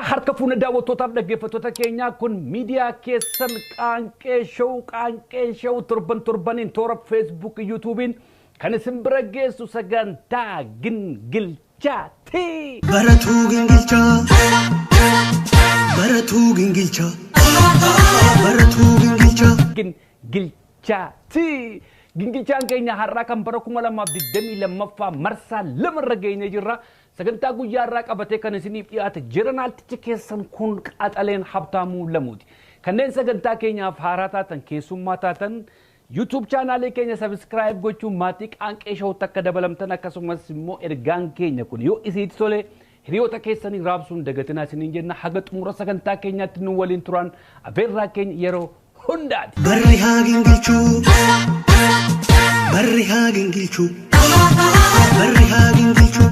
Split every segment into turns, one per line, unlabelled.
Ashamaa harka fuuna daawwattootaaf dhaggeeffattoota keenyaa. Kun miidiyaa keessan Qaanqee Show. Qaanqee Show torban torbaniin toora Facebook, YouTubeiin kan isin bira geessu sagantaa gingilchaati.
Baratuu gingilchaa, baratuu gingilchaa, baratuu gingilchaa.
Gingilchaati. Gingilchaan keenya har'aa kan bara 2022ffaa marsaa lamarra geenye jirra. Sagantaa guyyaa irraa qabatee kan isiniif dhiyaate jiranaaltichi keessan kun Qaxaleen Habtaamuu Lamuuti. Kanneen sagantaa keenyaaf haaraa taatan, keessummaa taatan, YouTube channelii keenya subscribe gochuun maatii Qaanqee Showtti akka dabalamtan, akkasumas immoo ergaan keenya kun yoo isinitti tole hiriyoota keessanii raabsuun dagatinaa isiniin jenna. Haga xumura sagantaa keenyaatti nu waliin turan afeerraa keenya yeroo hundaati.
Barri haa gingilchuu, barri haa gingilchuu, barri haa gingilchuu,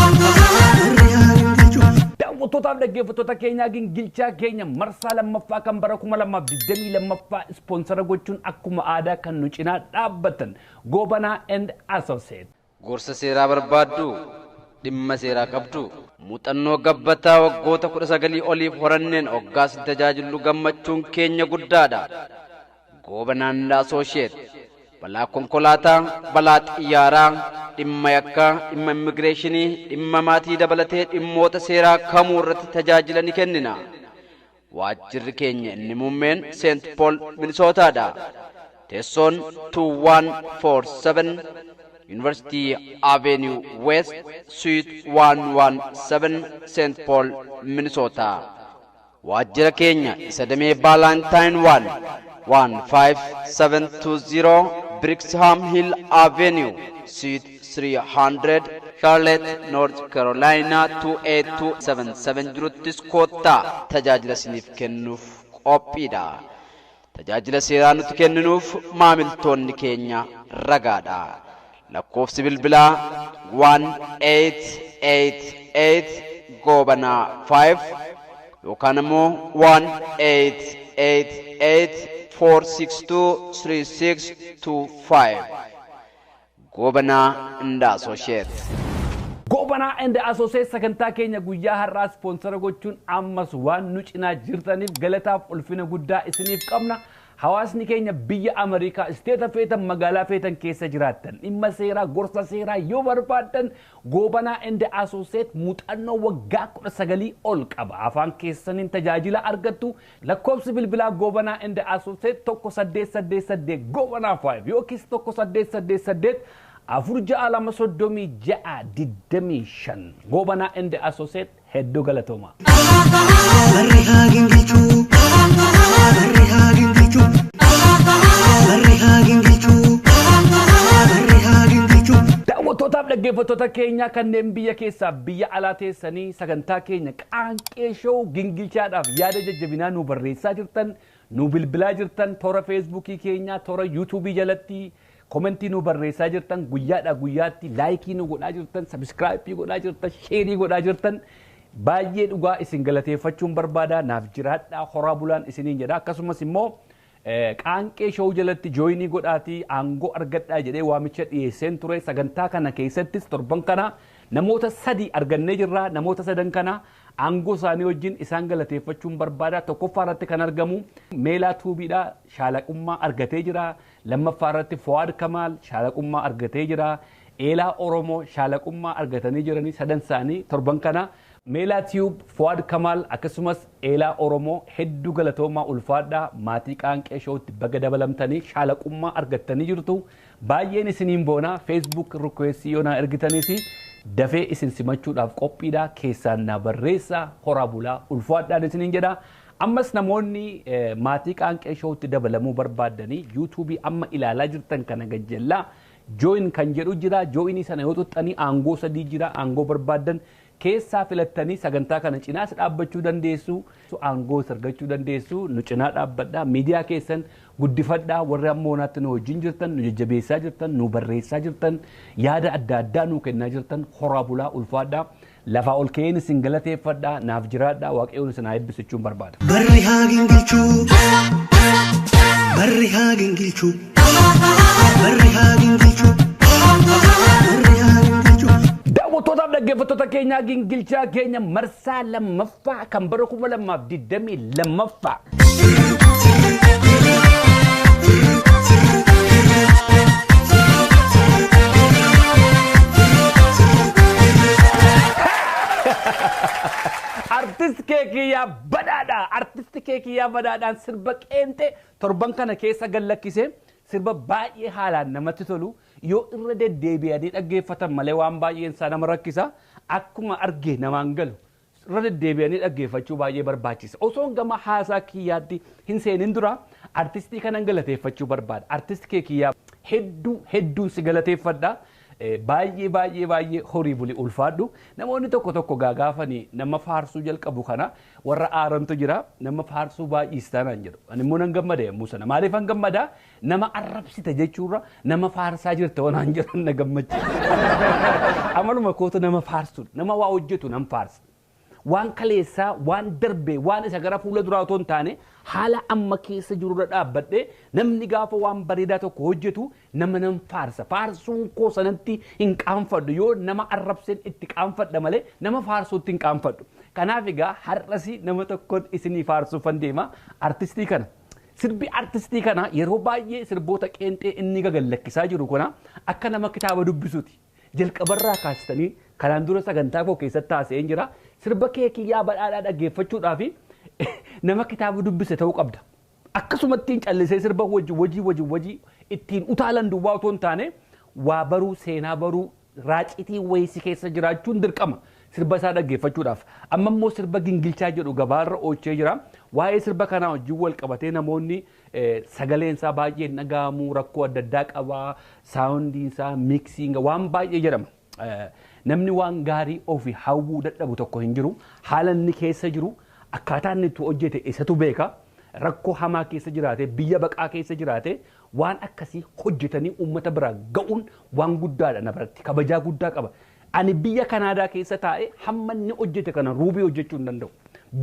barri haa gingilchuu.
Daawwattootaaf dhaggeeffattoota keenyaa, gingilchaa keenya marsaa lammaffaa kan bara 2022ffaa sponsor gochuun akkuma aadaa kan nu cinaa dhaabbatan Goobanaa and Associate.
Gorsa seeraa barbaaddu? Dhimma seeraa qabdu? Muuxannoo gabbataa waggoota 19 oliif horanneen hoggaas tajaajillu gammachuun keenya guddaadha. Goobanaan Associate balaa konkolaataa, balaa xiyyaaraa, dhimma yakkaa, dhimma immigireeshinii, dhimma maatii dabalatee dhimmoota seeraa kamuu irratti tajaajila ni kennina. Waajjirri keenya inni muummeen Seent Paul, Minisootaadha. Teessoon 2147 University Avenue West, Suite 117, St. Paul, Minnesota. Waajjira keenya isa damee Ballantyne 1 15720 Brixham Hill Avenue, Suite 300, Charlotte, North Carolina 28277 jiruttis koottaa tajaajila isiniif kennuuf qophiidha. Tajaajila seeraa nuti kenninuuf maamiltoonni keenya ragaadha. Lakkoofsi bilbilaa 1888 Goobanaa 5 yookaan immoo 1888 462 3625. Goobanaa and Associate.
Goobanaa and Associate sagantaa keenya guyyaa har'aa sponsor gochuun ammas waan nu cinaa jirtaniif galataaf ulfina guddaa isiniif qabna. Hawaasni keenya biyya Ameerikaa state feetan, magaalaa feetan keessa jiraattan, dhimma seeraa, gorsa seeraa yoo barbaaddan, Goobanaa and Associate muuxannoo waggaa 19 ol qaba. Afaan keessaniin tajaajila argattu. Lakkoofsi bilbilaa Goobanaa and Associate 1888 Goobanaa 5 yookiis 1888 462 3625. Goobanaa and Associate, hedduu galatooma.
Barri haa gingilchuu, barri haa gingilchuu, barri haa gingilchuu, barri haa gingilchuu.
Daawwattootaaf dhaggeeffattoota keenya kanneen biyya keessaa biyya alaa teessanii sagantaa keenya Qaanqee Show gingilchaadhaaf yaada jajjabinaa nu barreessaa jirtan, nu bilbilaa jirtan, toora Facebookii keenyaa, toora YouTubeii jalatti commentii nu barreessaa jirtan, guyyaadhaa guyyaatti likeii nu godhaa jirtan, subscribeii godhaa jirtan, shareii godhaa jirtan, baay'ee dhugaa isin galateeffachuun barbaada. Naaf jiraadhaa, horaa bulaan isiniin jedha. Akkasumas immoo Qaanqee Show jalatti joinii godhaatii aangoo argadhaa jedhee waamicha dhiyeesseen ture. Sagantaa kana keessattis torban kana namoota sadi argannee jirra. Namoota sadan kana aangoo isaanii wajjin isaan galateeffachuun barbaada. Tokkoffaa irratti kan argamu Meelaa Tuubiidha, shaalaqummaa argatee jira. Lammaffaa irratti Fuwaad Kamaal shaalaqummaa argatee jira. Eelaa Oromoo shaalaqummaa argatanii jiranii. Sadan isaanii torban kana, Meelaa Tiyuub, Fuwaad Kamaal akkasumas Eelaa Oromoo, hedduu galatoomaa, ulfaadhaa. Maatii Qaanqee Showtti baga dabalamtanii shaalaqummaa argattanii jirtu. Baay'een isiniin boonaa. Facebook requestii yoo naa ergitaniis dafee isin simachuudhaaf qophiidha. Keessaan naa barreessaa. Horaa bulaa, ulfaadhaan isiniin jedha. Ammas namoonni maatii Qaanqee Showtti dabalamuu barbaaddanii, YouTubeii amma ilaalaa jirtan kana gajjallaa join kan jedhu jira. Joinii sana yoo tuxxanii aangoo sadii jira. Aangoo barbaaddan keessaa filattanii sagantaa kana cinaas dhaabbachuu dandeessu, aangoo argachuu dandeessu. Nu cinaa dhaabbadhaa, miidiyaa keessan guddifadhaa. Warri ammoo naatti nu wajjin jirtan, nu jajjabeessaa jirtan, nu barreessaa jirtan, yaada adda addaa nu kennaa jirtan, horaa bulaa, ulfaadhaa. Lafaa ol ka'een isin galateeffadhaa. Naaf jiraadhaa, Waaqayyoon isin haa eebbisu jechuun barbaada.
Barri haa gingilchuu, barri haa gingilchuu, barri haa gingilchuu, barri haa gingilchuu.
Daawwattootaaf Daawwattootaaf dhaggeeffattoota keenyaa, gingilchaa keenya marsaa lammaffaa kan bara 2022ffaa. Artist Keekiyyaa Badhaadhaa. Artist Keekiyyaa Badhaadhaan sirba qeenxee torban kana keessa gallakkise, sirba baay'ee haalaan namatti tolu, yoo irra deddeebi'anii dhaggeeffatan malee waan baay'een isaa nama rakkisa. Akkuma arge namaan galu, irra deddeebi'anii dhaggeeffachuu baay'ee barbaachisa. Osoon gama haasaa kiyyaatti hin seenin dura artistii kanan galateeffachuu barbaada. Artist Keekiyyaa, hedduu hedduun si galateeffadha. Baay'ee baay'ee baay'ee horii buli, ulfaadhu. Namoonni tokko tokko gaagaafanii nama faarsuu jalqabu kana warra aarantu jira. Nama faarsuu baay'istaa naan jedhu. Ani immoo nan gammada yommuu sana. Maaliif an gammada? Nama arrabsita jechuurra nama faarsaa jirta waan jedhan na gammachiisa. Amaluma kootu nama faarsuudha. Nama waa hojjetu nan faarsa. Waan kaleessaa, waan darbe, waan isa gara fuula duraa otoo hin taane, haala amma keessa jirurra dhaabbadhee namni gaafa waan bareedaa tokko hojjetu nama nan faarsa. Faarsuun koo sanatti hin qaanfadhu. Yoo nama arrabseen itti qaanfadha malee nama faarsuutti hin qaanfadhu. Kanaaf egaa har'asi nama tokkoon isinii faarsuufan deema, artistii kana. Sirbi artistii kana yeroo baay'ee sirboota qeenxee inni gagallakkisaa jiru kana akka nama kitaaba dubbisuuti. Jalqabarraa kaasitanii kanaan dura sagantaa koo keessatti haasa'een jira. Sirba Keekiyyaa Badhaadhaa dhaggeeffachuudhaaf nama kitaaba dubbise ta'uu qabda. Akkasumatti hin callisee sirba wajji wajii wajii wajii ittiin utaalan duwwaa otoo hin taane, waa baruu, seenaa baruu, raacitii wayisii keessa jiraachuun dirqama sirba isaa dhaggeeffachuudhaaf. Amma immoo sirba gingilchaa jedhu gabaarra oolchee jira. Waa'ee sirba kanaa wajjin wal qabatee namoonni sagaleen isaa baay'ee dhaga'amu, rakkoo adda addaa qaba, soundiin isaa, mixing, waan baay'ee jedhama. Namni waan gaarii ofii hawwuu dadhabu tokko hin jiru. Haala inni keessa jiru, akkaataa inni itti hojjete isatu beeka. Rakkoo hamaa keessa jiraate, biyya baqaa keessa jiraate, waan akkasii hojjetanii uummata biraa ga'uun waan guddaadha na biratti. Kabajaa guddaa qaba. Ani biyya Kanaadaa keessa taa'ee hamma inni hojjete kana ruubii hojjechuu hin danda'u.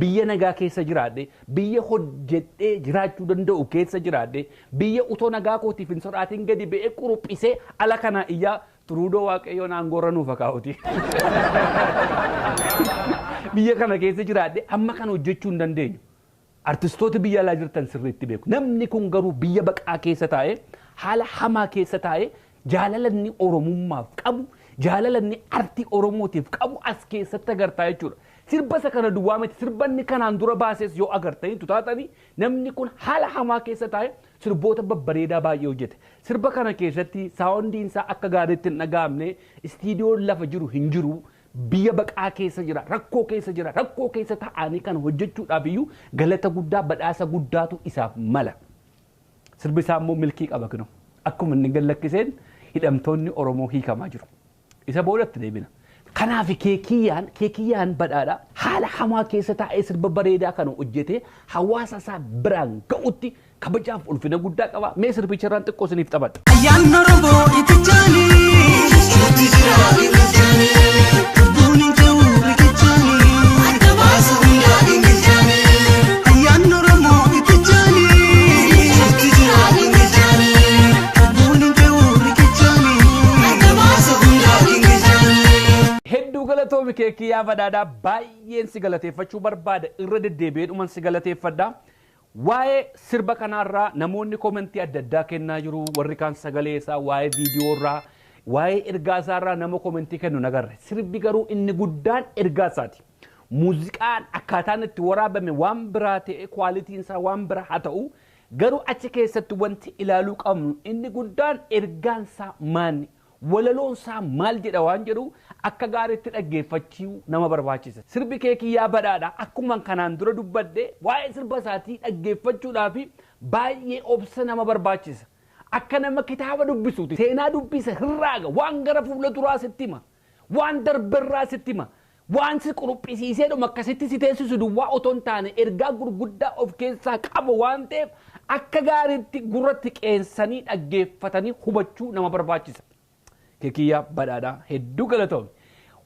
Biyya nagaa keessa jiraadhe, biyya hojjedhee jiraachuu danda'u keessa jiraadhe, biyya utoo nagaa kootiif hin sodaatin gadi ba'ee quruphisee ala kanaa iyyaa Turuudoo Waaqayyoon aangoorra nuuf akaa'uti. Biyya kana keessa jiraadhe amma kana hojjechuu hin dandeenyu. Artistoota biyya alaa jirtan sirriitti beeku. Namni kun garuu biyya baqaa keessa taa'ee, haala hamaa keessa taa'ee, jaalala inni Oromummaaf qabu, jaalala inni artii Oromootiif qabu as keessatti agartaa jechuudha. Sirba isa kana duwwaa miti, sirba inni kanaan dura baases yoo agartaniitu taatanii, namni kun haala hamaa keessa taa'ee sirboota babbareedaa baay'ee hojjete. Sirba kana keessatti soundiin isaa akka gaariitti hin dhaga'amne, istiidiyoon lafa jiru hin jiru, biyya baqaa keessa jira, rakkoo keessa jira, rakkoo keessa taa'anii kan hojjechuudhaaf iyyuu galata guddaa, badhaasa guddaatu isaaf mala. Sirbi isaa immoo milkii qaba kinoo. Akkuma inni gallakkiseen hidhamtoonni Oromoo hiikamaa jiru. Isa boodatti deebina. Kanaaf Keekiyyaan Badhaadhaa haala hamaa keessa taa'ee sirba bareedaa kana hojjetee hawaasa isaa biraan ga'utti kabajaaf ulfina guddaa qaba. Mee sirbicha irraan xiqqoo isiniif taphadha.
Ayyaanni Oromoo itti jaani. Lubbuun hin ta'u riqichaani. Adda baasu hundaa gingilchaani. Ayyaanni Oromoo itti jaani. Lubbuun hin ta'u riqichaani. Adda baasu hundaa gingilchaani.
Hedduu galatoomi Keekiyyaa Badhaadhaa, baay'een si galateeffachuu barbaada, irra deddeebi'ee si galateeffadha. Waa'ee sirba kanaarraa namoonni commentii adda addaa kennaa jiru, warri kaan sagalee isaa, waa'ee viidiyoo irraa, waa'ee ergaa isaarraa nama commentii kennu nagarre. Sirbi garuu inni guddaan ergaa isaati. Muuziqaan akkaataan itti waraabame waan biraa ta'e, qualityn isaa waan biraa haa ta'u, garuu achi keessatti wanti ilaaluu qabnu inni guddaan ergaan isaa maali? Walaloon isaa maal jedha waan jedhu akka gaariitti dhaggeeffachuu nama barbaachisa. Sirbi Keekiyyaa Badhaadha akkuma kanaan dura dubbadhe, waa'ee sirba isaatii dhaggeeffachuudhaaf baay'ee obsa nama barbaachisa. Akka nama kitaaba dubbisuuti. Seenaa dubbisa hirraaga, waan gara fuula duraa sitti hima. Waan darberraa sitti hima. Waan si quruphisiiseedhuma akkasitti si teessisu duwwaa otoo hin taane, ergaa gurguddaa of keessaa qabu waan ta'eef akka gaariitti gurratti qeensanii dhaggeeffatanii hubachuu nama barbaachisa. Keekiyyaa Badhaadhaa, hedduu galatoomi.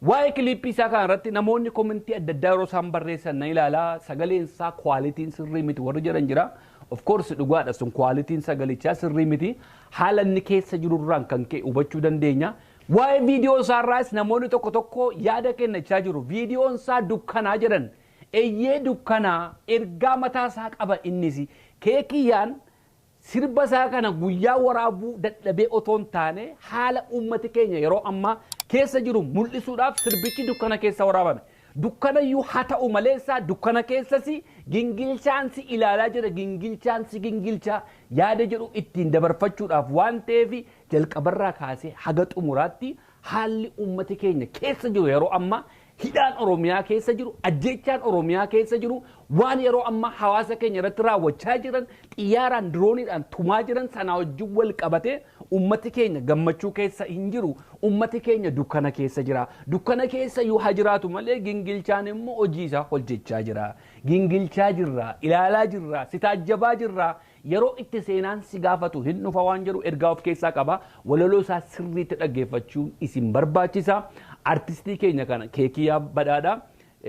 Waa'ee clipii isaa kana irratti namoonni commentii adda addaa yeroo isaan barreessan na ilaalaa, sagaleen isaa qualityn sirrii miti warri jedhan jira. Of course dhugaadha sun, qualityn sagalichaa sirrii miti. Haala inni keessa jirurraan kan ka'e hubachuu dandeenya. Waa'ee viidiyoo isaarraas namoonni tokko tokko yaada kennachaa jiru. Viidiyoon isaa dukkanaa jedhan. Eeyyee, dukkanaa ergaa mataa isaa qaba innis. Keekiyyaan sirba isaa kana guyyaa waraabuu dadhabee otoo hin taane, haala uummati keenya yeroo ammaa keessa jiru mul'isuudhaaf sirbichi dukkana keessa waraabame. Dukkanayyuu haa ta'u malee, isaa dukkana keessas gingilchaansi ilaalaa jira, gingilchaansi gingilchaa yaada jedhu ittiin dabarfachuudhaaf waan ta'eef, jalqabarraa kaasee haga xumuraatti haalli uummati keenya keessa jiru yeroo ammaa, hidhaan Oromiyaa keessa jiru, ajjeechaan Oromiyaa keessa jiru, waan yeroo ammaa hawaasa keenya irratti raawwachaa jiran, xiyyaaraan dirooniidhaan tumaa jiran sanaa wajjin wal qabatee uummati keenya gammachuu keessa hin jiru. Uummati keenya dukkana keessa jira. Dukkana keessa yoo haa jiraatu malee, gingilchaan immoo hojii isaa hojjechaa jira. Gingilchaa jirra, ilaalaa jirra, si taajjabaa jirra. Yeroo itti seenaan si gaafatu hin dhufa waan jedhu ergaa of keessaa qaba. Walaloo isaa sirriitti dhaggeeffachuun isin barbaachisa. Artistii keenya kana Keekiyyaa Badhaadhaa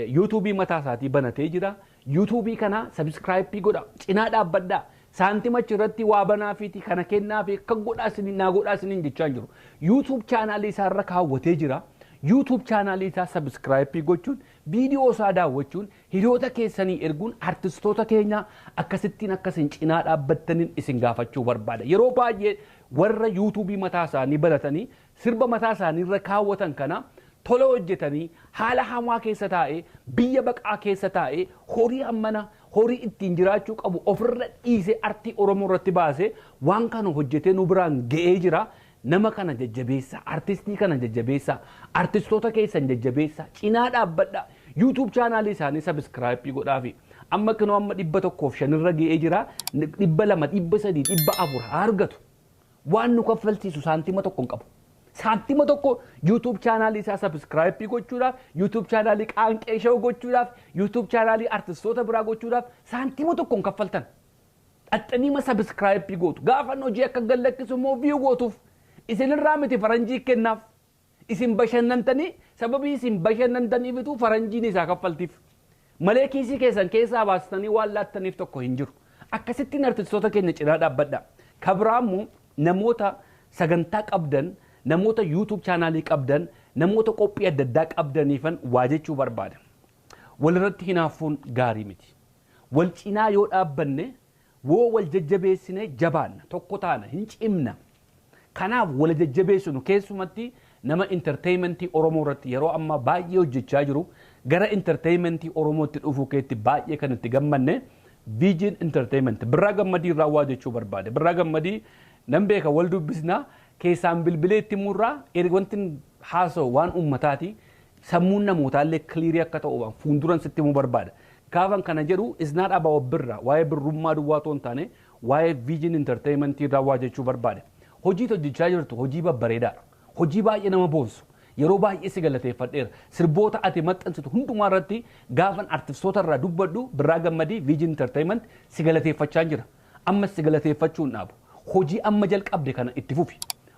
yuutuubii mataa isaatii banatee jira. Yuutuubii kana subscribe godha. Cinaa dhaabbadhaa. Saantima achirratti waa banaafiiti kana kennaafi akka godhaa isiniin naa godhaa isiniin jechaa jiru. YouTube chaanaalii isaa irra kaawwatee jira. YouTube chaanaalii isaa subscribe gochuun, viidiyoo isaa daawwachuun, hiriyoota keessanii erguun, artistoota keenya akkasittiin akkasin cinaa dhaabbattaniin isin gaafachuu barbaada. Yeroo baay'ee warra yuutuubii mataa isaanii banatanii sirba mataa isaanii irra kaawwatan kana tola hojjetanii, haala hamaa keessa taa'ee, biyya baqaa keessa taa'ee, horii hammana horii ittiin jiraachuu qabu ofirra dhiisee artii Oromoo irratti baasee waan kana hojjetee nu biraan ga'ee jira. Nama kana jajjabeessa, artistii kana jajjabeessa, artistoota keessan jajjabeessa, cinaa dhaabbadha. YouTube chaanaalii isaanii subscribe godhaafi. Amma kinoo amma 105rra ga'ee jira. 200, 300, 400 haa argatu. Waan nu kaffalchiisu saantima tokko hin qabu. Saantima tokko YouTube chaanaalii isaa subscribe gochuudhaaf, YouTube chaanaalii Qaanqee Show gochuudhaaf, YouTube chaanaalii artistoota biraa gochuudhaaf saantima tokko hin kaffaltan. Dhaxxaniima subscribe gootu. Gaafa hojii akka gallakkisu immoo view gootuuf. Isinirraa miti, faranjii kennaaf. Isin bashannantanii, sababii isin bashannantaniifitu faranjiin isaa kaffaltiif. Malee kiisii keessan keessaa baastanii waan laattaniif tokko hin jiru. Akkasittiin artistoota keenya cinaa dhaabbadha. Kabiraammoo namoota sagantaa qabdan, namoota YouTube chaanaalii qabdan, namoota qophii adda addaa qabdaniifan waa jechuu barbaada. Walirratti hinaafuun gaarii miti. Wal cinaa yoo dhaabbanne, woo wal jajjabeessine, jabaanna, tokko taana, hin cimna. Kanaaf wal jajjabeessinu. Keessumatti nama entertainmentii Oromoo irratti yeroo ammaa baay'ee hojjechaa jiru, gara entertainmentii Oromootti dhufuu keetti baay'ee kan itti gammanne Vision Entertainment Birraa Gammadii irraa waa jechuu barbaade. Birraa Gammadii nan beeka, wal dubbisnaa, keessaan bilbilee itti murraa wanti haasa'u waan uummataati. Sammuun namootaallee clear akka ta'u fuulduran sitti himuu barbaada. Gaafan kana jedhu is not about Birraa, waa'ee birrummaa duwwaa otoo hin taane, waa'ee Vision Entertainment irraa waa jechuu barbaade. Hojii hojjechaa jirtu hojii babbareedaadha. Hojii baay'ee nama boonsu. Yeroo baay'ee si galateeffadheera. Sirboota ati maxxansitu hundumaa irratti gaafan artistoota irraa dubbadhu Birraa Gammadii Vision Entertainment si galateeffachaa jira. Ammas si galateeffachuu hin dhaabu. Hojii amma jalqabde kana itti fufi.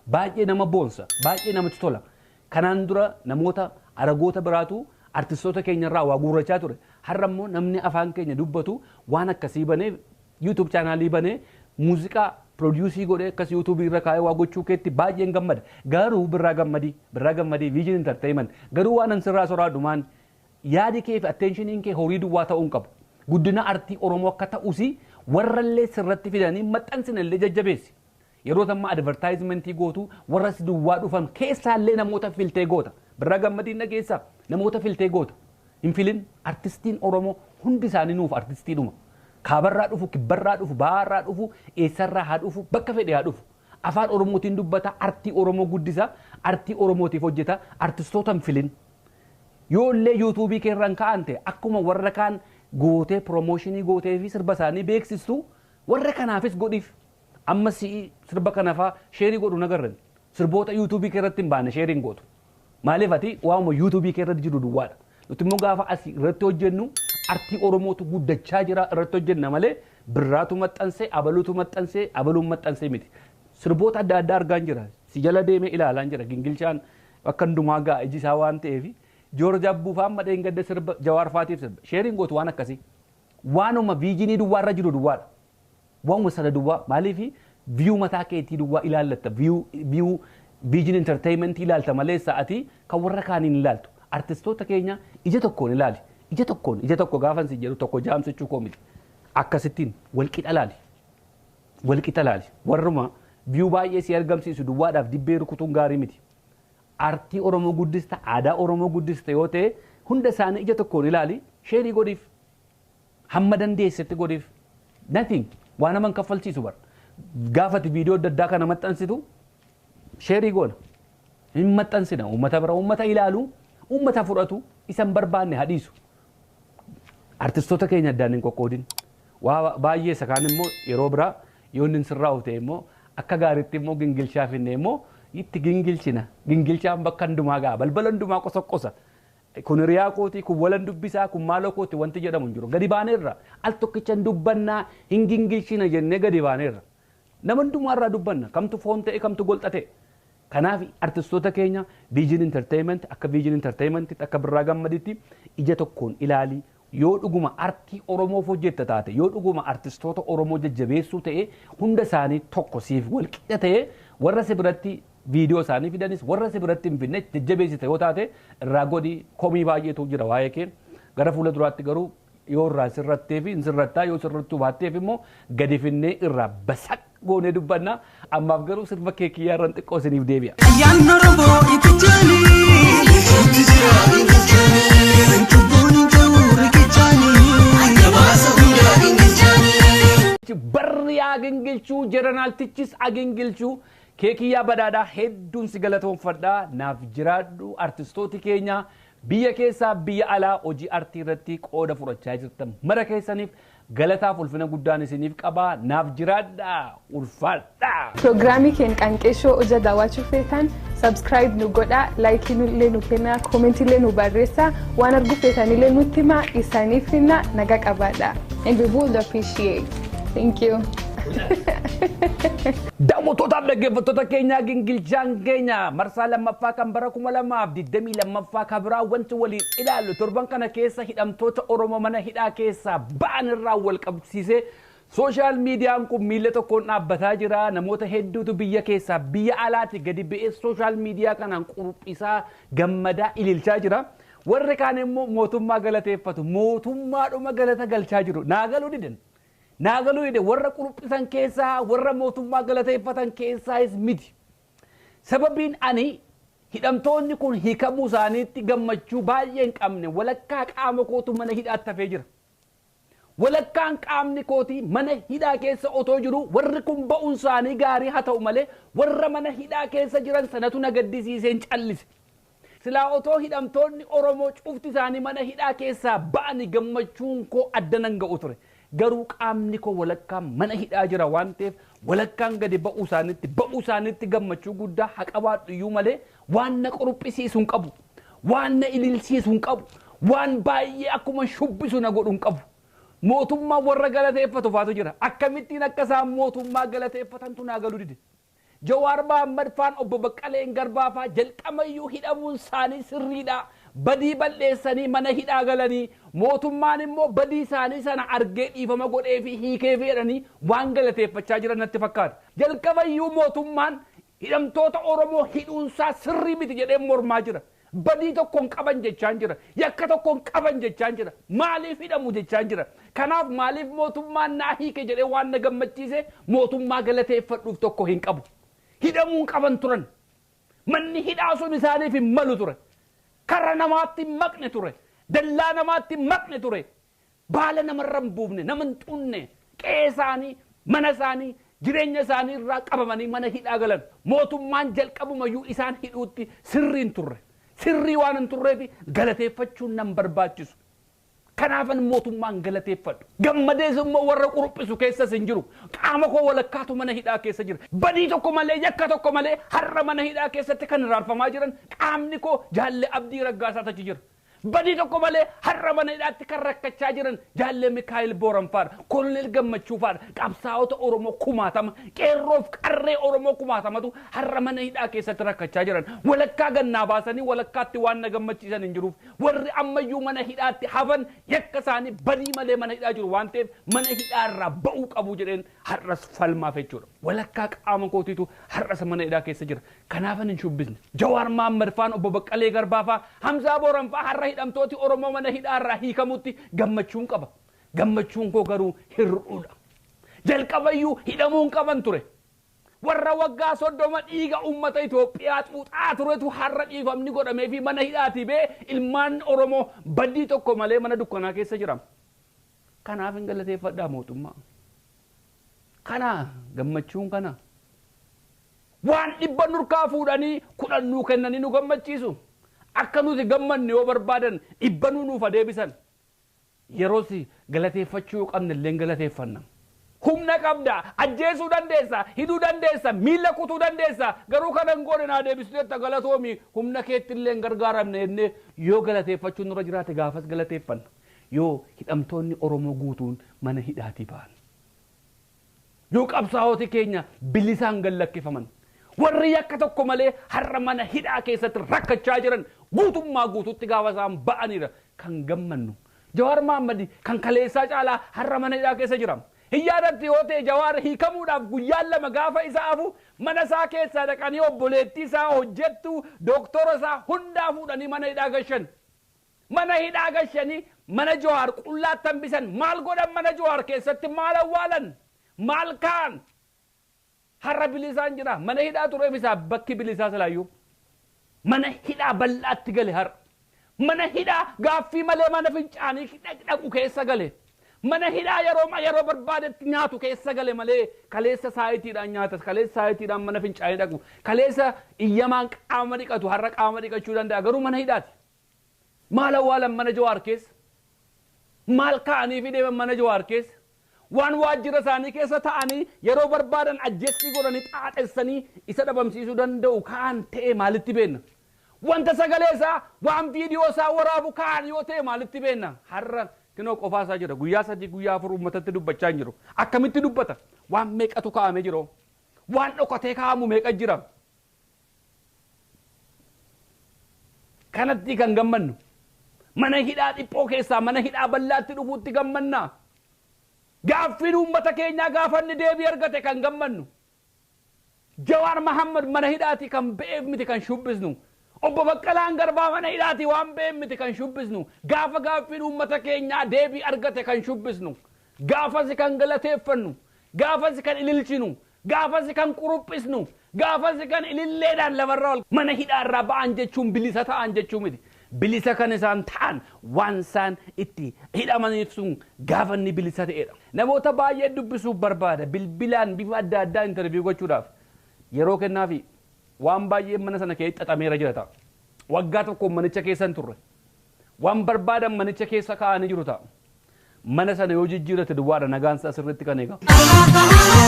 Baay'ee nama boonsa. Baay'ee namatti tola. Kanaan dura namoota aragoota biraatu artistoota keenya irraa waa guurrachaa ture. Har'a immoo namni afaan keenya dubbatu waan akkasii banee, YouTube chaanaalii banee, muuziqaa produce godhee akkas YouTube irra kaa'ee waa gochuu keetti baay'een gammada. Garuu Birraa Gammadii, Birraa Gammadii Vision Entertainment, garuu waan an sirraa soraadhumaan yaadi kee fi attentioniin kee horii duwwaa ta'uu hin qabu. Guddina artii Oromoo akka ta'usi warrallee sirratti fidanii maxxansinallee jajjabeessi. Yeroo ammaa advertisementii gootu warra si duwwaa dhufan keessaallee namoota filtee goota. Birraa Gammadiin dhageessaa, namoota filtee goota. Hin filin, artistiin Oromoo hundi isaanii nuuf artistiidhuma. Kaabarraa dhufu, kibbarraa dhufu, baharraa dhufu, eessarraa haa dhufu, bakka fedhe haa dhufu. Afaan Oromootiin dubbata, artii Oromoo guddisa, artii Oromootiif hojjeta, artistoota hin filin. Yoo illee yuutuubii keerraan ka'an ta'e, akkuma warra kaan gootee promotion gootee fi sirba isaanii beeksistu warra kanaafis godhiif. Amma si'i sirba kanafaa share godhu nagarran. Sirboota yuutuubii keerratti hin baane share hin gootu. Maaliif? Ati waanuma yuutuubii keerratti jiru duwwaadha. Nuti immoo gaafa asii irratti hojjennu artii Oromootu guddachaa jira irratti hojjenna malee Birraatu maxxansee, abaluutu maxxansee, abaluun maxxansee miti. Sirboota adda addaa argaan jira. Si jala deemee ilaalaan jira. Gingilchaan akka hundumaa ga'a iji isaa waan ta'eef, Joorji Abbuufaan madheen gadda sirba Jawaar Faatiif sirba. Shareiin gootu waan akkasii. Waanuma viijinii duwwaarra jiru duwwaadha. Waanuma sana duwwaa. Maaliif? View mataa keetii duwwaa ilaallatta. View Viijin Entertainment ilaalta malee sa'atii kan warra kaaniin ilaaltu. Artistoota keenya ija tokkoon ilaali. Ija tokkoon, ija tokko gaafan si jedhu tokko jaamsichuu koo miti. Akkasittiin walqixa ilaali. Walqixa ilaali. Warruma viyuu baay'ee si argamsiisu duwwaadhaaf dibbee rukutuun gaarii miti. Artii Oromoo guddista, aadaa Oromoo guddista yoo ta'e hunda isaanii ija tokkoon ilaali, sheerii godhiif. Hamma dandeessetti godhiif. Nothing. Waan nama hin kaffalchiisu bara. Gaafati viidiyoo adda addaa kana maxxansitu sheerii goona. Hin maxxansina uummata bira, uummata ilaalu, uummata fudhatu, isa hin barbaanne hadhiisu. Artistoota keenya addaan hin qoqqoodin. Waa baay'ee isa kaan immoo yeroo biraa yoo inni sirraa'u ta'e immoo akka gaariitti immoo gingilchaa finne immoo itti gingilchina. Gingilchaan bakka hundumaa ga'a. Balbala hundumaa qosoqosa. Kun hiriyaa kooti, kun walan dubbisaa, kun maaloo kooti wanti jedhamu hin jiru. Gadi baaneerra. Al tokkicha hin dubbannaa, hin gingilchina jennee gadi baaneerra. Nama hundumaa irraa dubbanna. Kamtu foon ta'e, kamtu golxa ta'e. Kanaaf artistoota keenya Viijin Entertainment akka Viijin Entertainmentitti akka Birraa Gammaditti ija tokkoon ilaali. Yoo dhuguma artii Oromoof hojjetta taate, yoo dhuguma artistoota Oromoo jajjabeessuu ta'e, hunda isaanii tokko siif wal qixa ta'e, warra si biratti viidiyoo isaanii fidanis warra si biratti hin fidne jajjabeessite yoo taate irraa godhi. Komii baay'eetu jira waa'ee kee. Gara fuula duraatti garuu yoo irraa sirrattee fi hin sirrattaa, yoo sirrattuu baatteef immoo gadi finnee irraa basaq goonee dubbanna. Ammaaf garuu sirba keekiyyaa irraan xiqqoo isiniif deebi'a.
Ayyaanni Oromoo itichaani. Itti jira gingilchaani. Cubbuun hin ta'u riqichaani. Adda baasa hundaa gingilchaani.
Barri haa gingilchuu, jeneraaltichis haa gingilchuu. Keekiyyaa Badhaadhaa hedduun si galatoonfadhaa. Naaf jiraadhu. Artistooti keenya biyya keessaa biyya alaa hojii artii irratti qooda fudhachaa jirtan mara keessaniif galataaf ulfina guddaan isiniif qabaa. Naaf jiraadhaa, ulfaadhaa.
Pirogiraamii keenya Qaanqeeshoo hojii daawwachuu feetan subscribe nu godhaa, laayikii illee nu kennaa, koomentii illee nu barreessaa, waan arguu feetan illee nutti himaa, isaaniif hinna nagaa qabaadha. And we would appreciate. Thank you.
Daawwattootaaf dhaggeeffattoota keenyaa, gingilchaan keenya marsaa lammaffaa kan bara 2022ffaa kan biraa wanti waliin ilaallu torban kana keessa hidhamtoota Oromoo mana hidhaa keessaa ba'an irraa wal qabsiisee sooshaal miidiyaan kun miila tokkoon dhaabbataa jira. Namoota hedduutu biyya keessaa biyya alaatti gadi ba'ee sooshaal miidiyaa kanaan quruphisaa gammadaa ililchaa jira. Warri kaan immoo mootummaa galateeffatu. Mootummaadhuma galata galchaa jiru. Naa galuu didan. Naa galuu dide, warra quruphisan keessaa warra mootummaa galateeffatan keessaayis miti. Sababiin ani hidhamtoonni kun hiikamuu isaaniitti gammachuu baay'ee hin qabne, walakkaa qaama kootu mana hidhaatti hafee jira. Walakkaan qaamni kootii mana hidhaa keessa otoo jiru warri kun ba'uun isaanii gaarii haa ta'u malee warra mana hidhaa keessa jiran sanatu na gaddisiisee hin callise. Silaa otoo hidhamtoonni Oromoo cufti isaanii mana hidhaa keessaa ba'anii gammachuun koo adda nan ga'u ture. Garuu qaamni koo walakkaan mana hidhaa jira waan ta'eef walakkaan gadi ba'uu isaaniitti gammachuu guddaa haa qabaadhu iyyuu malee waan na quruphisiisu hin qabu. Waan na ililchiisu hin qabu. Waan baay'ee akkuma shubbisu na godhu hin qabu. Mootummaa warra galateeffatu faatu jira. Akkamittiin akka isaan mootummaa galateeffatantu naa galuu dide. Jawaar Mahammad faan, obbo Baqqaleen Garbaa faa jalqabayyuu hidhamuun isaanii sirriidha. Badii balleessanii mana hidhaa galanii mootummaan immoo badii isaanii sana argee dhiifama godhee fi hiikee fi jedhanii waan galateeffachaa jiran natti fakkaata. Jalqabayyuu mootummaan hidhamtoota Oromoo hidhuunsaa sirrii miti jedhee mormaa jira. Badii tokko hin qaban jechaan jira. Yakka tokko hin qaban jechaan jira. Maaliif hidhamu jechaan jira. Kanaaf maaliif mootummaan naa hiike jedhee waan na gammachiise mootummaa galateeffadhuuf tokko hin qabu. Hidhamuu hin qaban turan. Manni hidhaa sun isaaniif hin malu ture. Karra namaatti hin maqne ture. Dallaa namaatti hin maqne ture. Baala namarra hin buufne, nama hin xunne, qe'ee isaanii, mana isaanii, jireenya isaanii irraa qabamanii mana hidhaa galan. Mootummaan jalqabumayyuu isaan hidhuutti sirrii hin turre. Sirrii waan hin turreef galateeffachuun nan barbaachisu. Kanaafan mootummaan galateeffadhu. Gammadees immoo warra quruphisu keessas hin jiru. Qaama koo walakkaatu mana hidhaa keessa jira. Badii tokko malee, yakka tokko malee har'a mana hidhaa keessatti kan raarfamaa jiran qaamni koo Jaalle Abdii Raggaasaa achi jira. Badii tokko malee har'a mana hidhaatti kan rakkachaa jiran Jaalle Mikaa'el Booranfaadha. Koloneel Gammachuufaadha. Qabsaa'ota Oromoo kumaatama, qeerroof qarree Oromoo kumaatamatu har'a mana hidhaa keessatti rakkachaa jiran. Walakkaa gannaa baasanii walakkaatti waan na gammachiisan hin jiruuf warri ammayyuu mana hidhaatti hafan yakka isaanii badii malee mana hidhaa jiru waan ta'eef mana hidhaa irraa ba'uu qabu jedheen har'as falmaaf jechuudha. Walakkaa qaama kootiitu har'asa mana hidhaa keessa jira. Kanaafan hin shubbisne. Jawaar Mahaammad faan, obbo Baqqalee Garbaa faa, Hamzaa Booran faa har'a hidhamtooti Oromoo mana hidhaarraa hiikamutti gammachuun qaba. Gammachuun koo garuu hir'uudha. Jalqabayyuu hidhamuun qaban ture. Warra waggaa 30 dhiiga uummata Itoophiyaa xuuxaa turetu har'a dhiifamni godhamee fi mana hidhaatii bee ilmaan Oromoo badii tokko malee mana dukkanaa keessa jira. Kanaaf hin galateeffadhaa mootummaa. Kana gammachuun kana. Waan 100 nurkaa fuudhanii 10 nuu kennanii nu gammachiisu. Akka nuti gammanne yoo barbaadan 100 nuuf adeebisan. Yeroos galateeffachuu qabne illee galateeffanna. Humna qabda, ajjeesuu dandeessa, hidhuu dandeessa, miila kutuu dandeessa. Garuu kana hin goone naa deebisu jetta galatoomi humna keetti illee hin gargaaramne jennee yoo galateeffachuun nurra jiraate gaafas galateeffanna. Yoo hidhamtoonni Oromoo guutuun mana hidhaatii ba'an. Yoo qabsaa'ooti keenya bilisaan gad lakkifaman. Warri yakka tokko malee har'a mana hidhaa keessatti rakkachaa jiran guutummaa guutuutti gaafa isaan ba'anidha kan gammannu. Jawaar Mahaammad kan kaleessaa caalaa har'a mana hidhaa keessa jira. Hin yaadatti yoo ta'e Jawaar hiikamuudhaaf guyyaan 2 gaafa isa hafu mana isaa keessaa dhaqanii obboleettii isaa hojjettu dooktora isaa hundaa fuudhanii mana hidhaa gashan. Mana hidhaa gashanii mana Jawaar qullaatti hambisan. Maal godhan mana Jawaar keessatti maal awwaalan? Maal kaan? Har'a bilisaan jira. Mana hidhaa tureef isaa bakki bilisaa silaayyuu. Mana hidhaa bal'aatti gale har'a. Mana hidhaa gaaffii malee mana fincaanii dhaqu keessa gale. Mana hidhaa yeroo barbaadetti nyaatu keessa gale malee kaleessa saayitiidhaan nyaata, kaleessa saayitiidhaan mana fincaanii dhaqu, kaleessa iyyamaan qaama dhiqatu, har'a qaama dhiqachuu danda'a garuu mana hidhaati. Maal awwaalan mana Jawaar keessa? Maal kaa'anii fi deeman mana Jawaar keessa? Waan waajjira isaanii keessa ta'anii yeroo barbaadan ajjeessi godhanii xaaxessanii isa dhabamsiisuu danda'u kaan ta'e maalitti beenna? Wanta sagalee isaa waan viidiyoo isaa waraabu kaan yoo ta'e maalitti beenna? Har'a kinoo qofaa isaa jira. Guyyaa 3 guyyaa 4 uummatatti dubbachaa hin jiru. Akkamitti dubbata? Waan meeqatu kaa'amee jiru? Waan dhokatee kaa'amu meeqa jira? Kanatti kan gammannu. Mana hidhaa dhiphoo keessaa mana hidhaa bal'aatti dhufuutti gammanna. Gaaffiin uummata keenyaa gaafa inni deebii argate kan gammannu. Jawaar Mahaammad mana hidhaatii kan ba'eef miti kan shubbisnu. Obbo Baqqalaan Garbaa mana hidhaatii waan ba'eef miti kan shubbisnu. Gaafa gaaffiin uummata keenyaa deebii argate kan shubbisnu. Gaafas kan galateeffannu. Gaafas kan ililchinu. Gaafas kan quruphisnu. Gaafas kan ililleedhaan lafarraa ol mana hidhaarraa ba'an jechuun bilisa ta'an jechuu miti. Bilisa kan isaan ta'an waan isaan itti hidhamaniif sun gaafa inni bilisa ta'edha. Namoota baay'ee dubbisuuf barbaada. Bilbilaan bifa adda addaa intarviiyuu gochuudhaaf yeroo kennaafi waan baay'ee mana sana keessatti xaxameera jira ta'a. Waggaa tokko manicha keessa hin turre. Waan barbaadan manicha keessa kaa'anii jiru ta'a. Mana sana yoo jijjiirate duwwaadha nagaan isaa sirriitti kan eegamu.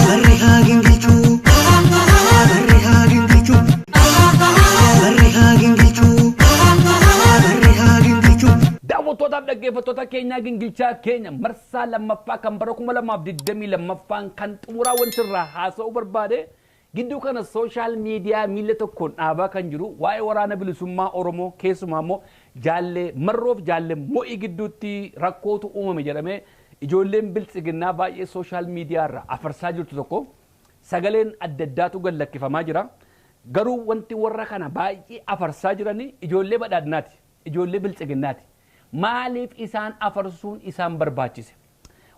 Barri haa gingilchuu. Barri haa gingilchuu. Barri haa gingilchuu. Barri haa gingilchuu.
Daawwattootaaf dhaggeeffattoota keenyaa gingilchaa keenya marsaa lammaffaa kan bara 2022 kan xumuraa wanti irraa haasa'uu barbaade gidduu kana sooshaal miidiyaa miila tokkoon dhaabaa kan jiru waa'ee waraana bilisummaa Oromoo keessumaa immoo jaallee marroof jaallee mo'ii gidduutti rakkootu uumame jedhamee ijoolleen biltsiginnaa baay'ee sooshaal miidiyaa irraa afarsaa jirtu tokko sagaleen adda addaatu gad lakkifamaa jira. Garuu wanti warra kana baay'ee afarsaa jiranii ijoollee badhaadhinaati, ijoollee biltsiginnaati. Maaliif isaan afarsuun isaan barbaachise?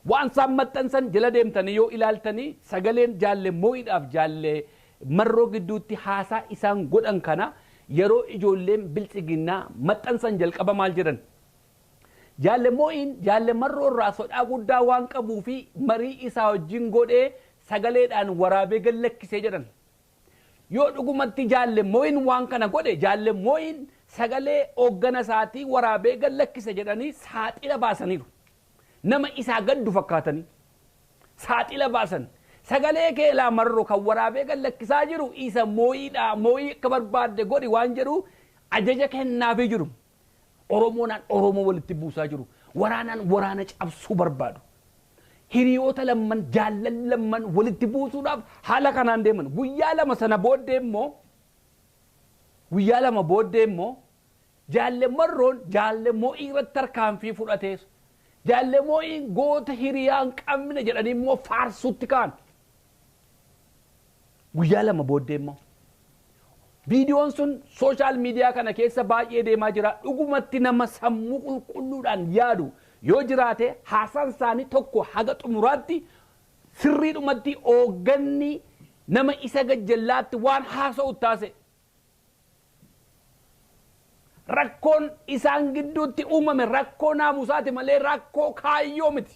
Waan isaan maxxansan jala deemtanii yoo ilaaltanii sagaleen jaallee mo'iidhaaf jaallee marroo gidduutti haasaa isaan godhan kana yeroo ijoolleen biltsiginnaa maxxansan jalqaba maal jedhan? Jaallee mo'iin jaallee marroo irraa sodaa guddaa waan qabuu fi marii isaa wajjin godhee sagaleedhaan waraabee gad lakkisee jedhan. Yoo dhugumatti jaallee mo'iin waan kana godhe jaallee mo'iin sagalee hooggana isaatii waraabee gad lakkise jedhanii saaxila baasaniiru. Nama isaa gaddu fakkaatanii saaxila baasan. Sagalee keelaa marroo kan waraabee gad lakkisaa jiru isa mo'iidha mo'ii akka barbaadde godhi waan jedhu ajaja kennaafii jiru. Oromoonaan Oromoo walitti buusaa jiru. Waraanaan waraana cabsuu barbaadu. Hiriyoota lamman jaallan lamman walitti buusuudhaaf haala kanaan deeman. Guyyaa lama sana booddee immoo guyyaa lama booddee immoo jaalle marroon jaalle mo'ii irratti tarkaanfii fudhatee jaalle mo'iin goota hiriyaa hin qabne jedhanii immoo faarsuutti ka'an. Guyyaa 2 booddee immoo viidiyoon sun sooshaal miidiyaa kana keessa baay'ee deemaa jira. Dhugumatti nama sammuu qulqulluudhaan yaadu yoo jiraate haasaan isaanii tokko haga xumuraatti sirriidhumatti hoogganni nama isa gajjallaatti waan haasa'u taase. Rakkoon isaan gidduutti uumame rakkoo naamusaati malee rakkoo kaayyoo miti.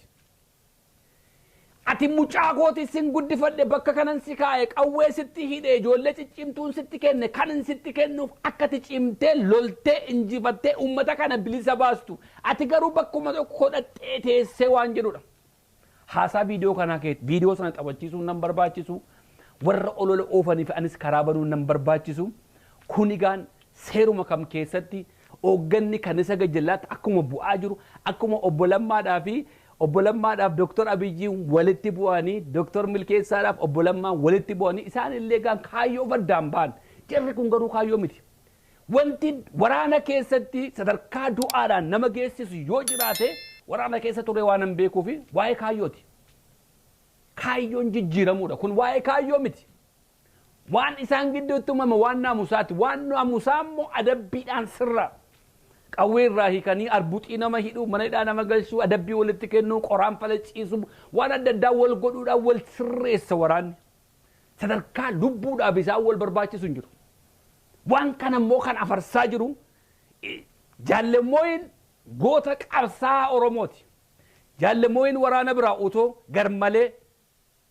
Ati mucaa kooti sin guddifadhe bakka kanan si kaa'e qawwee sitti hidhe ijoollee ciccimtuun sitti kenne kanan sitti kennuuf akka ati cimtee loltee injifattee uummata kana bilisa baastu. Ati garuu bakkuma tokko godhattee teessee waan jedhudha. Haasaa viidiyoo kanaa keetti viidiyoo sana taphachiisuun nan barbaachisu warra olola oofaniif anis karaa banuun nan barbaachisu kunigaan seeruma kam keessatti hoogganni kan isa gajjallaatti akkuma bu'aa jiru akkuma obbo Lammaadhaa fi obbo Lammaadhaaf Dooktor Abiyyiin walitti bu'anii Dooktor Milkeessaadhaaf obbo Lammaan walitti bu'anii isaan illee gaan kaayyoo baddaan ba'an jarri kun garuu kaayyoo miti. Wanti waraana keessatti sadarkaa du'aadhaan nama geessisu yoo jiraate waraana keessa ture waan hin beekuuf waa'ee kaayyooti. Kaayyoon jijjiiramuudha kun waa'ee kaayyoo miti. Waan isaan gidduutti uumame waan naamusaati. Waan naamusaa immoo adabbiidhaan sirra. Qawwee irraa hiikanii arbuxii nama hidhuu, mana hidhaa nama galchuu, adabbii walitti kennuu, qoraan falaciisuu, waan adda addaa wal godhuudhaan wal sirreessa waraanni. Sadarkaa lubbuudhaaf isaan wal barbaachisu hin jiru. Waan kana immoo kan afarsaa jiru jaallemooyin goota qabsaa Oromooti. Jaallemooyin waraana biraa utoo garmalee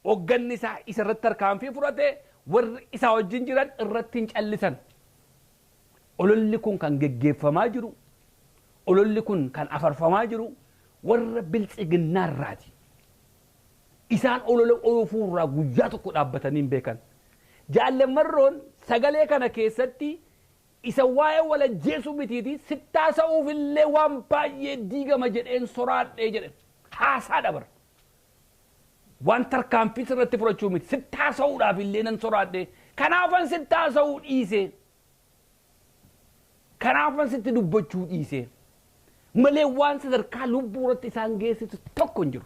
hoogganni isaa isarratti tarkaanfii fudhatee warri isaa wajjin jiran irratti hin callisan. Ololli kun kan geggeeffamaa jiru, ololli kun kan afarfamaa jiru warra biltsiginnaarraati. Isaan olola oofuurraa guyyaa tokko dhaabbatanii hin beekan. Jaallemarroon sagalee kana keessatti isa waa'ee walajjeesuu mitiiti sittaasa'uuf illee waan baay'ee diigama jedheen soraadhee jedhe haasaa dabara. Waan tarkaanfii sirratti fudhachuu miti sittaasa'uudhaaf illee nan soraadhee kanaafan sittaasa'uu dhiise. Kanaafan sitti dubbachuu dhiise. Malee waan sadarkaa lubbuu irratti isaan geessisu tokko hin jiru.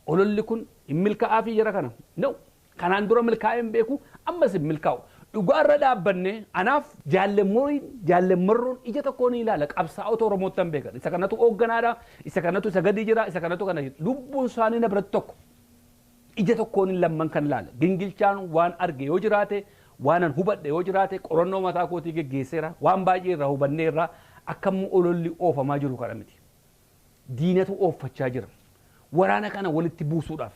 Ololli kun hin milkaa'aa fi jara kana. No. Kanaan dura milkaa'ee hin beeku ammas hin milkaa'u. Dhugaarra dhaabbannee anaaf jaallemmarroon ija tokkoon ilaala qabsaa'ota Oromootti hin beekan. Isa kanatu hoogganaadha, isa kanatu isa gadi jira, isa kanatu kana jira. Lubbuun isaanii na biratti tokko. Ija tokkoon lamman kan ilaala. Gingilchaan waan arge yoo jiraate, waan an hubadhe yoo jiraate, qorannoo mataa kootii geggeesseera, waan baay'ee irraa hubanneerra akkammoo ololli oofamaa jiru kana miti. Diinatu ooffachaa jira. Waraana kana walitti buusuudhaaf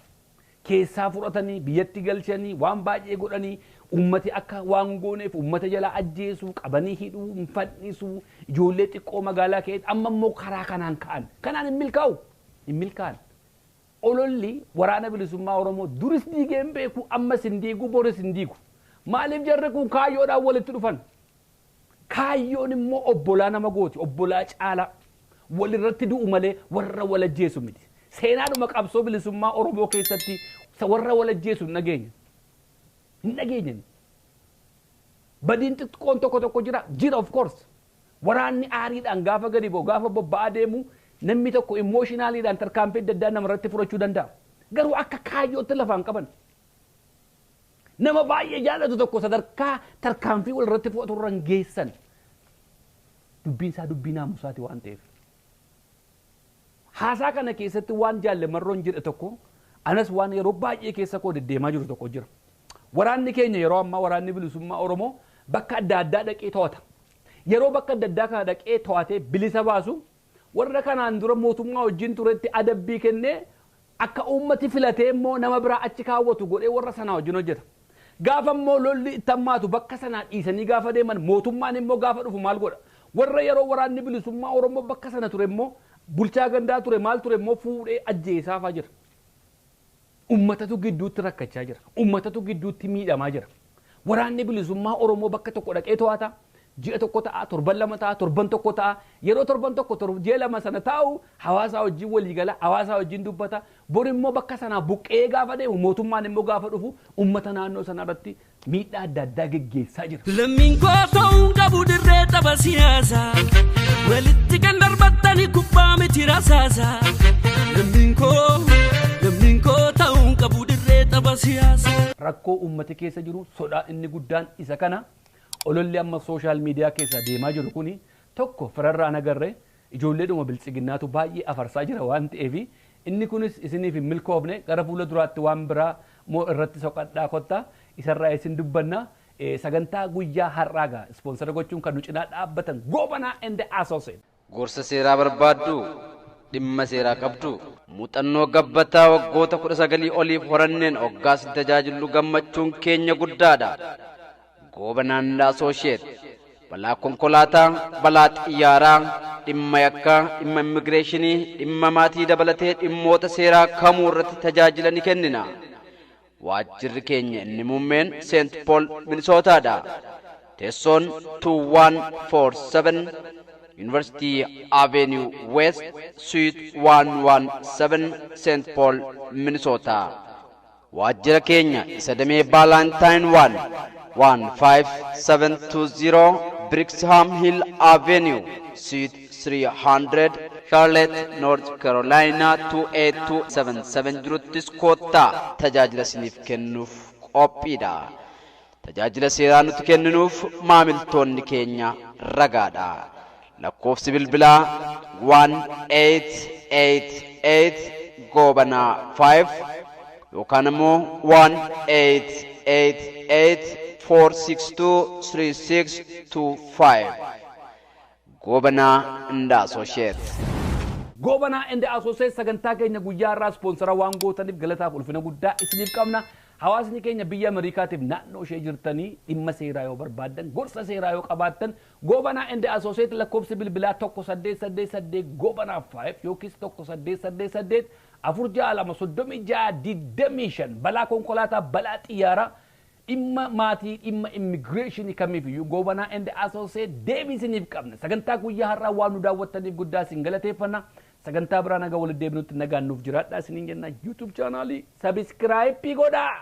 keessaa fudhatanii biyyatti galchanii waan baay'ee godhanii ummati akka waan gooneef ummata jalaa ajjeesuu qabanii hidhuu hin fannisuu ijoollee xiqqoo magaalaa keessatti amma immoo karaa kanaan ka'an kanaan hin milkaa'u hin milkaa'an. Ololli waraana bilisummaa Oromoo duris diigee hin beeku ammas hin diigu boris hin diigu. Maaliif jarri kun kaayyoodhaan walitti dhufan? Kaayyoon immoo obbolaa nama gooti obbolaa caalaa walirratti du'u malee warra wal ajjeesu miti. Seenaadhuma qabsoo bilisummaa Oromoo keessatti warra wal ajjeesu hin dhageenye. Hin dhageenye. Badiin xixiqqoon tokko tokko jira jira of course. Waraanni aariidhaan gaafa gadi ba'u gaafa bobba'aa deemu namni tokko imooshinaaliidhaan tarkaanfii adda addaa namarratti fudhachuu danda'a. Garuu akka kaayyootti lafaan qaban. Nama baay'ee jaallatu tokko sadarkaa tarkaanfii walirratti fudhatu irra hin geessan. Dubbiin isaa dubbii naamusaati waan ta'eef. Haasaa kana keessatti waan jaallemarroon jedhe tokko anas waan yeroo baay'ee keessa koo deddeemaa jiru tokko jira. Waraanni keenya yeroo ammaa waraanni bilisummaa Oromoo bakka adda addaa dhaqee to'ata. Yeroo bakka adda addaa kana dhaqee to'atee bilisa baasu warra kanaan dura mootummaa wajjin turetti adabbii kennee akka uummati filatee immoo nama biraa achi kaawwatu godhee warra sanaa wajjin hojjeta. Gaafa immoo lolli itti hammaatu bakka sanaa dhiisanii gaafa deeman mootummaan immoo gaafa dhufu maal godha? Warra yeroo waraanni bilisummaa Oromoo bakka sana ture immoo bulchaa gandaa ture maal ture immoo fuudhee ajjeesaafaa jira. Uummatatu gidduutti rakkachaa jira. Uummatatu gidduutti miidhamaa jira. Waraanni bilisummaa Oromoo bakka tokko dhaqee to'ata. Ji'a tokko ta'a, torban lama ta'a, torban tokko ta'a. Yeroo torban tokko ji'a lama sana taa'u hawaasaa wajjin walii gala, hawaasaa wajjin dubbata. Bor immoo bakka sanaa buqqee gaafa deemu mootummaan immoo gaafa dhufu uummata naannoo sanaa irratti miidhaa adda addaa geggeessaa jira.
Lammiin koo ta'uun qabu dirree tapha siyaasaa. Walitti kan darbattanii kubbaa miti rasaasaa. Lammiin koo ta'uun qabu dirree tapha siyaasaa.
Rakkoo uummati keessa jiru sodaa inni guddaan isa kana. Ololli amma social media keessa deemaa jiru kuni tokko firarraa agarre, ijoolleedhuma biltsiginnaatu baay'ee afarsaa jira waan ta'eef, inni kunis isiniif hin milkoofne. Gara fuula duraatti waan biraa moo irratti soqadhaa kottaa, isarraa isin dubbanna. Sagantaa guyyaa har'aa gaa sponsor gochuun kan nu cinaa dhaabbatan Goobanaa and Associate.
Gorsa seeraa barbaaddu? Dhimma seeraa qabdu? Muuxannoo gabbataa waggoota 19 oliif horanneen hoggaas tajaajillu gammachuun keenya guddaadha. Goobanaan Associate balaa konkolaataa, balaa xiyyaaraa, dhimma yakkaa, dhimma immigireeshinii, dhimma maatii dabalatee dhimmoota seeraa kamuu irratti tajaajila ni kennina. Waajjirri keenya inni muummeen Seent Paul, Minisootaadha. Teessoon 2147 University Avenue West, Suite 117, St. Paul, Minnesota. Waajjira keenya isa damee Ballantyne 1, 15720 Brixham Hill Avenue, Suite 300, Charlotte, North Carolina 28277 jiruttis koottaa, tajaajila isiniif kennuuf qophiidha. Tajaajila seeraa nuti kenninuuf maamiltoonni keenya ragaadha. Lakkoofsi bilbilaa 1888 Goobanaa 5 yookaan immoo 1888 462 3625. Goobanaa and Associate.
Goobanaa and Associate sagantaa keenya guyyaa irraa sponsor waan gootaniif galataaf ulfina guddaa isiniif qabna. Hawaasni keenya biyya Ameerikaatiif naannoo ishee jirtanii dhimma seeraa yoo barbaaddan, gorsa seeraa yoo qabaattan, Goobanaa and Associate lakkoofsi bilbilaa 1888 Goobanaa 5 yookiis 1888 462 3625. Balaa konkolaataa, balaa xiyyaaraa, dhimma maatii, dhimma immigireeshinii kamiif iyyuu Goobanaa and Associate deebii isiniif qabna. Sagantaa guyyaa har'aa waan nu daawwattaniif guddaa isin galateeffanna. Sagantaa biraa nagaa walitti deebinutti nagaan nuuf jiraadhaa isiniin jenna. YouTube channelii subscribe godhaa.